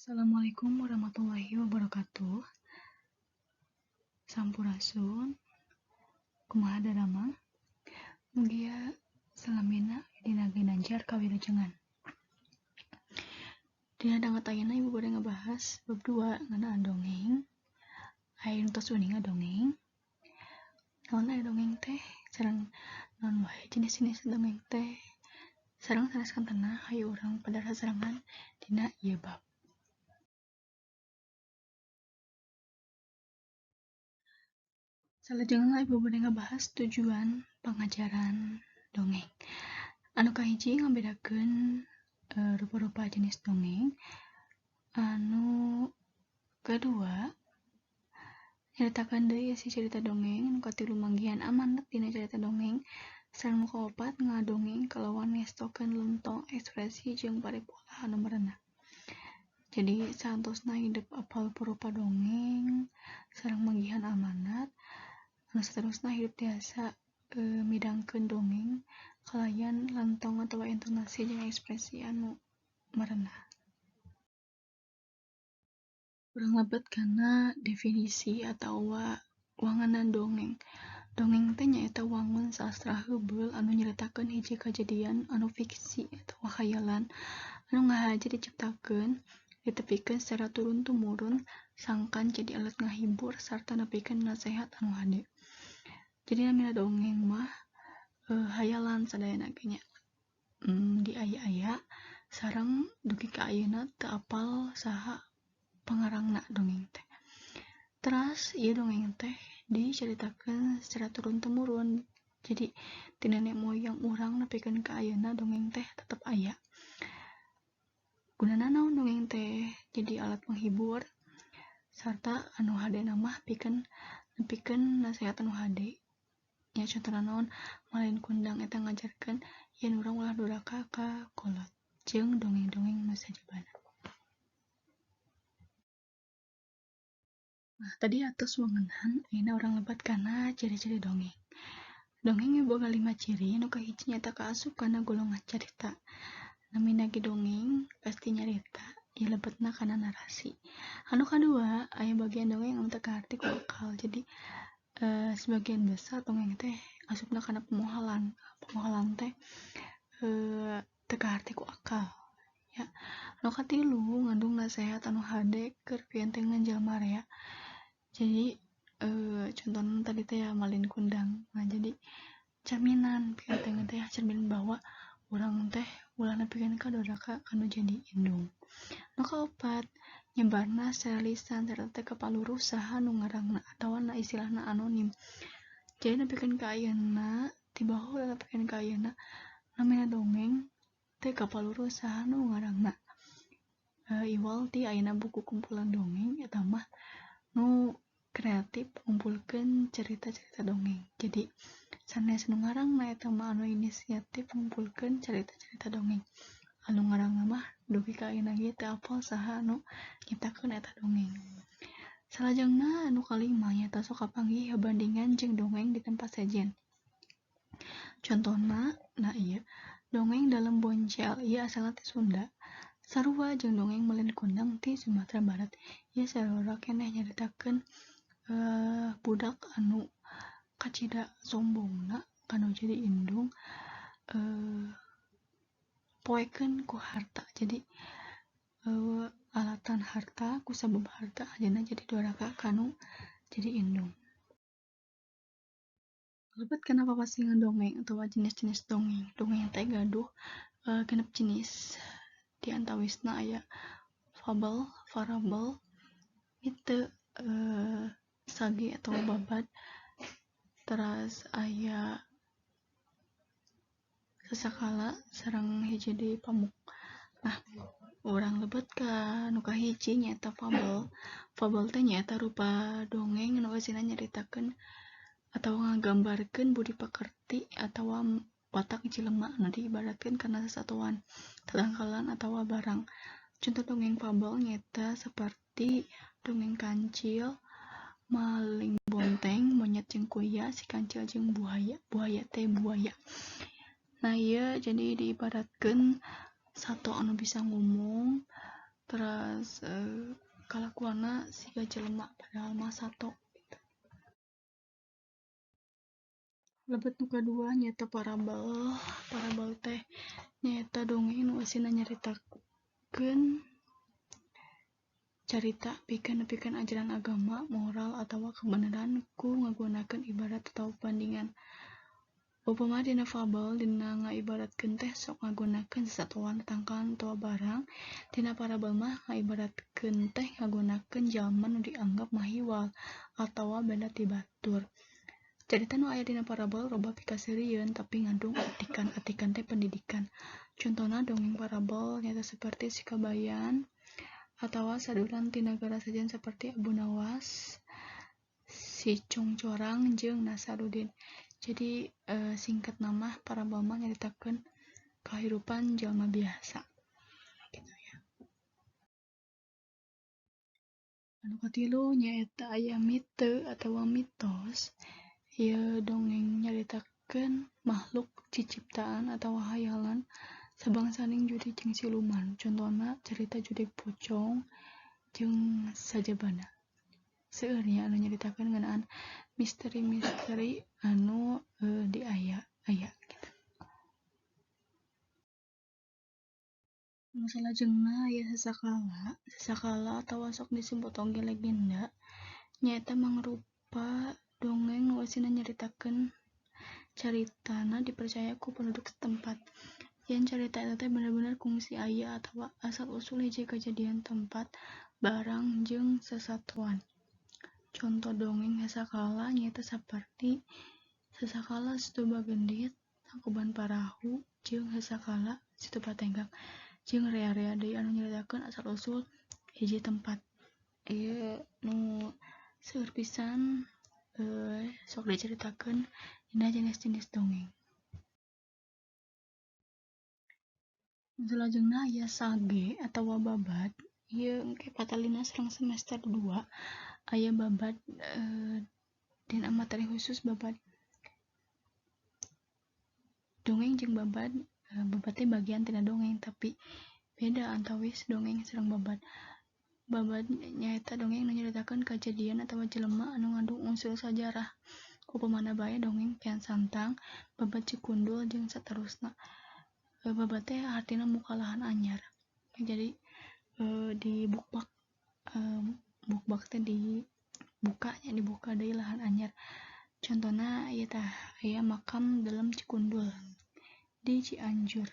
Assalamualaikum warahmatullahi wabarakatuh. Sampurasun. Kumaha daramang? Mugia salamina dina ginanjar kawilujengan. Dina danget ayeuna ibu bade ngabahas bab 2 ngeunaan dongeng. Aya nu tos uninga dongeng. Naon aya dongeng teh? Sareng naon wae jenis-jenis dongeng teh? Sareng sanes kantena hayu urang pada sasarengan dina ieu bab. Salajengna ibu bade ngabahas tujuan pangajaran dongeng. Anu kahiji ngabedakeun rupa-rupa jenis dongeng. Anu kedua nyaritakeun deui isi carita dongeng. Anu katilu manggihan amanat dina carita dongeng. Sareng nu kaopat ngadongeng kalawan ngestokeun lentong ekspresi jeung paripola anu merenah. Jadi saantosna hidep apal rupa-rupa dongeng sareng manggihan amanat. Anu saterusna hidup tiasa midangkeun dongeng kalayan lentong atawa intonasi jeung ekspresi anu merenah. Urang lebet kana definisi atawa wangenan dongeng. Dongeng teh nyaeta wangun sastra heubeul anu nyaritakeun hiji kajadian anu fiksi atawa khayalan anu ngahaja diciptakeun, ditepikeun secara turun-tumurun sangkan jadi alat ngahibur sarta nepikeun nasehat anu hade. Jadi namina dongeng mah hayalan sadayana ge nya. Diaya-aya sareng dugi ka ayeuna teu apal saha pangarangna dongeng teh. Teras ieu dongeng teh dicaritakeun secara turun-temurun. Jadi ti nenek moyang urang nepikeun ka ayeuna dongeng teh tetep aya. Gunana naon dongeng teh? Jadi alat penghibur sarta anu hadena mah pikeun nepikeun nasehat anu hade. Nya contohna naon Malin Kundang eta ngajarkeun yen urang ulah duraka ka kolot jeung dongeng-dongeng nu sajabana. Nah, tadi atos wangenan, ayeuna urang lebat kana ciri-ciri dongeng. Dongeng boga 5 ciri, nu kahiji nyaeta kaasup kana golongan carita. Namina ge dongeng pasti nyarita, ieu lebetna kana narasi. Anu kadua, aya bagian dongeng anu teu kaharti ku akal. Jadi sebagian besar dongeng teh asupna kana pemohalan. Pemohalan teh teu kaharti ku akal. Ya. Anu katilu ngandung nasehat anu hade keur pientengan jalma rea. Jadi contohna tadi teh ya Malin Kundang. Nah, jadi cerminan pientengan teh cermin bahwa urang teh ulah nepikeun ka doraka kanu jadi indung. Nu kaopat nyebarna secara lisan sarta teu kapaluruh saha nu ngarangna atawa na istilahna anonim. Jadi nepikeun ka ayeuna ti baheula nepikeun ka ayeuna namina dongeng teu kapaluruh saha nu ngarangna. Iwal ti ayeuna buku kumpulan dongeng eta mah nu kreatif ngumpulkeun cerita-cerita dongeng. Jadi sanes nu ngarangna eta mah anu inisiatif ngumpulkeun cerita-cerita dongeng. Anu ngarangna mah dugi ka ayeuna ge teu apal saha anu nyiptakeun eta dongeng. Salajengna anu kalima nyaeta sok kapanggih habandingan jeung dongeng di tempat sejen. Contohna nah ieu dongeng Dalem Boncel ieu asalna ti Sunda. Sarua jeung dongeng Malin Kundang ti Sumatera Barat. Ieu sarua keneh nyaritakeun budak anu kacida sombongna kanu jadi indung poekeun ku harta. Jadi alatan harta ku sabab harta ayeuna jadi doraka kanu jadi indung. Lebet kana papasingan dongeng atawa jenis-jenis dongeng. Dongeng teh gaduh 6 jenis. Di antawisna aya fabel, parabel, mite, sage atawa babad, teras aya sasakala sareng hiji deui pamuk. Nah, urang lebet ka nu kahiji nyaeta fabel. Fabel teh nyaeta rupa dongeng nu eusina nyaritakeun atawa ngagambarkeun budi pekerti atawa watak jelema anu diibaratkeun kana sasatuan, tatangkalan atawa barang. Contoh dongeng fabel nyaeta saperti dongeng Kancil, Maling Bonteng, Monyet jeung Kuya, Si Kancil jeung Buaya, Buaya teh buaya. Nah, ieu jadi diibaratkeun sato anu bisa ngomong Teras kalakuanna siga jelema padahal mah sato gitu. Lebet nu kadua nyaeta parabel. Parabel teh nyaeta dongeng nu eusina nyaritakeun carita pikeun nepikeun ajaran agama, moral atawa kabeneran ku ngagunakeun ibarat atawa pabandingan. Upama dina fabel dina ngaibaratkeun teh sok ngagunakeun sasatoan, tatangkalan atawa barang, dina parabel mah ngaibaratkeun teh ngagunakeun jalma nu dianggap mahiwal atawa beda ti batur. Carita nu aya dina parabel robah pikaseurieun tapi ngandung atikan, atikan teh pendidikan. Contona dongeng parabel nyaeta seperti Si Kabayan atawa saduran ti nagara sejen seperti Abu Nawas, Si Congcorang jeung Nasarudin. Jadi singkatna mah parabel mah nyaritakeun kahirupan jalma biasa gitu ya. Anu katilu nyaeta aya mite atawa mitos. Ieu dongeng nyaritakeun makhluk ciciptaan atawa hayalan sabangsaning jurig jeung siluman. Contona carita jurig pocong jeung sajabana. Seueur nya anu nyaritakeun ngeunaan misteri-misteri anu diaya aya gitu. Nu salajengna aya sasakala. Sasakala atawa sok disebut oge legenda nyaeta mangrupa dongeng nu eusina nyaritakeun caritana dipercaya ku penduduk setempat. Yen carita eta teh bener-bener kungsi aya atawa asal usul hiji kajadian, tempat, barang jeung sasatoan. Conto dongeng sasakala nyaeta saperti Sasakala Situba Gendit, Tangkuban Parahu, jeung Sasakala Situ Patenggak, jeung rea-rea deui anu nyaritakeun asal usul hiji tempat. Ieu nu seueur pisan sok dicaritakeun dina jenis-jenis dongeng. Salajengna aya sage atawa babad. Ieu engke patalina sareng semester 2 aya babad dina materi khusus babad dongeng jeung babad. Babad teh bagian tina dongeng tapi beda antawis dongeng sareng babad. Babad nyaeta dongeng nu nyaritakeun kajadian atawa jelema anu ngandung unsur sajarah. Upamana bae dongeng Kian Santang, Babad Cikundul jeung saterusna. Babad teh hartina muka lahan anyar. Jadi di bukbak, bukbak teh dibuka nya, dibuka deui lahan anyar. Contona ieu tah aya makam Dalem Cikundul di Cianjur.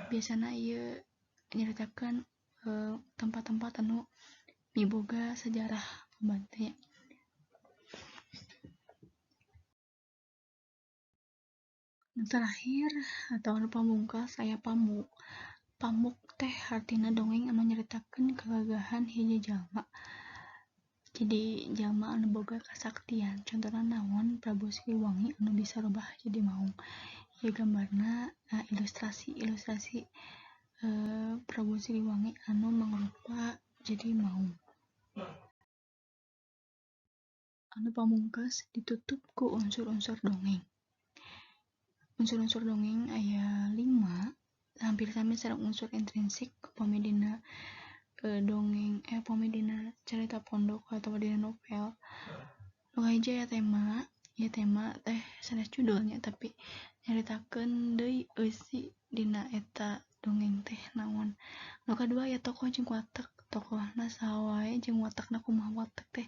Biasana ieu nyaritakeun tempat-tempat anu miboga sejarah babad teh nya. Nu terakhir atau anu pamungkas aya pamuk. Pamuk teh hartina dongeng anu nyaritakeun kagagahan hiji jalma. Jadi jalma anu boga kasaktian. Contona naon Prabu Siliwangi anu bisa robah jadi maung. Ieu gambarna ilustrasi Prabu Siliwangi anu mangrupa jadi maung. Anu pamungkas ditutup ku unsur-unsur dongeng. Unsur-unsur dongeng aya 5, hampir sami sareng unsur intrinsik upami dina dongeng upami dina carita pondok atawa dina novel. Nu kahiji aya tema, ieu tema teh sanes judulnya tapi nyaritakeun deui eusi dina eta dongeng teh naon. Nu kadua aya tokoh jeung watek, tokohna saha wae jeung watekna kumaha, watek teh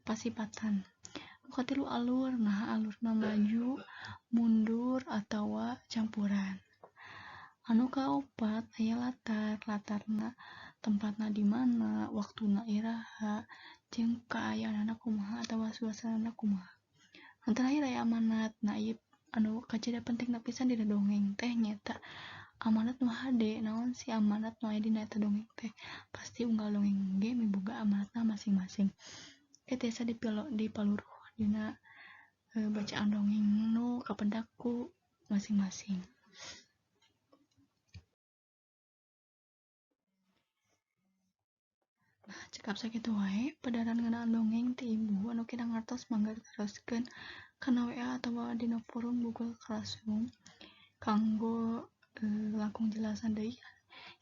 pasipatan. Nu katilu alur, nah alurna maju, mundur atawa campuran. Anu kaopat aya latar, latarna tempatna di mana, waktuna iraha, jeung kaayaanana kumaha atawa suasanana kumaha. Anu terakhir aya amanat. Nah ieu anu kacida pentingna pisan dina dongeng teh nyaeta amanat nu hade. Naon si amanat nu aya dina eta dongeng teh? Pasti unggal dongeng ge miboga amanatna masing-masing. Ge tiasa dipaluruh dina bacaan dongeng nu kapendak ku masing-masing. Nah, cekap sakitu wae pedaran ngeunaan dongeng ti ibu anu kirang ngartos mangga diteroskeun kana WA atawa dina forum Google Classroom kanggo langkung jelasan deui.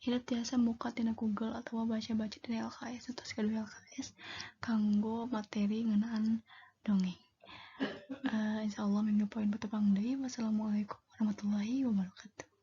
Hilap tiasa muka tina Google atawa baca-baca dina LKS nu tos gaduh LKS kanggo materi ngeunaan dongeng. Insyaallah minggu poin patepang deui. Wassalamualaikum warahmatullahi wabarakatuh.